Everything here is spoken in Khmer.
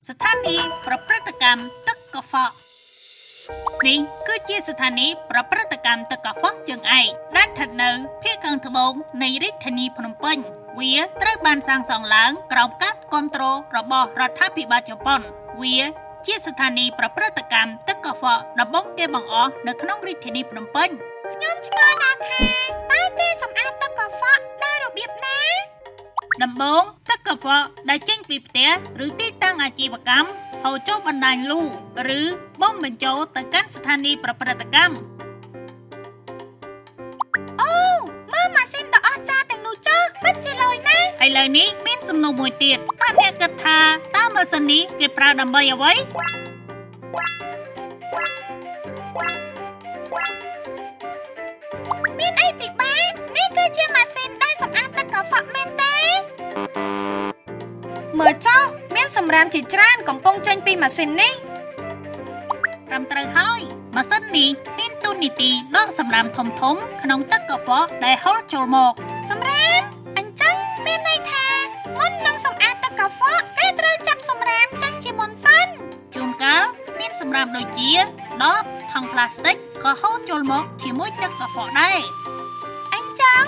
ស្ថានីយ៍ប្រព្រឹត្តកម្មទឹកកខ្វក់នេះគឺជាស្ថានីយ៍ប្រព្រឹត្តកម្មទឹកកខ្វក់ជើងឯកដែលស្ថិតនៅភាគខាងត្បូងនៃរាជធានីភ្នំពេញវាត្រូវបានសាងសង់ឡើងក្រោមការគ្រប់គ្រងរបស់រដ្ឋាភិបាលជប៉ុនវាជាស្ថានីយ៍ប្រព្រឹត្តកម្មទឹកកខ្វក់ដំបូងគេបង្អស់នៅក្នុងរាជធានីភ្នំពេញ ខ្ញុំឆ្ងល់ណាស់ថាតើគេសម្អាតទឹកកខ្វក់ដោយរបៀបណា ដំបូងទឹកកខ្វក់ដែលចេញពីផ្ទះឬទីតាំងអាជីវកម្មហូរចូលបណ្ដាញលូឬបំបញ្ចូលទៅកាន់ស្ថានីយ៍ប្រព្រឹត្តកម្ម អូមើលម៉ាស៊ីនដ៏អស្ចារ្យទាំងនោះចុះពិតជាឡូយណាស់ ឥឡូវនេះមានសំណួរមួយទៀតតើអ្នកគិតថាតើម៉ាស៊ីននេះគេប្រើដើម្បីអ្វី មានអីពិបាកនេះគឺជាម៉ាស៊ីនដែលសម្អាតទឹកកខ្វក់មែនទេ មើលចុះមានសម្រាមជាច្រើនកំពុងចេញពីម៉ាស៊ីននេះ ត្រឹមត្រូវហើយម៉ាស៊ីននេះមានទូនីតិដកសម្រាមធំធំៗក្នុងទឹកកខ្វក់ដែលហូរចូលមក សម្រាមអញ្ចឹងមានន័យថាមុននឹងសម្អាតទឹកកខ្វក់គេត្រូវចាប់សម្រាមចេញជាមុនសិន ជួនកាលមានសម្រាមដូចជាដបថង់ប្លាស្ទិកក៏ហូរចូលមកជាមួយទឹកកខ្វក់ដែរ អញ្ចឹង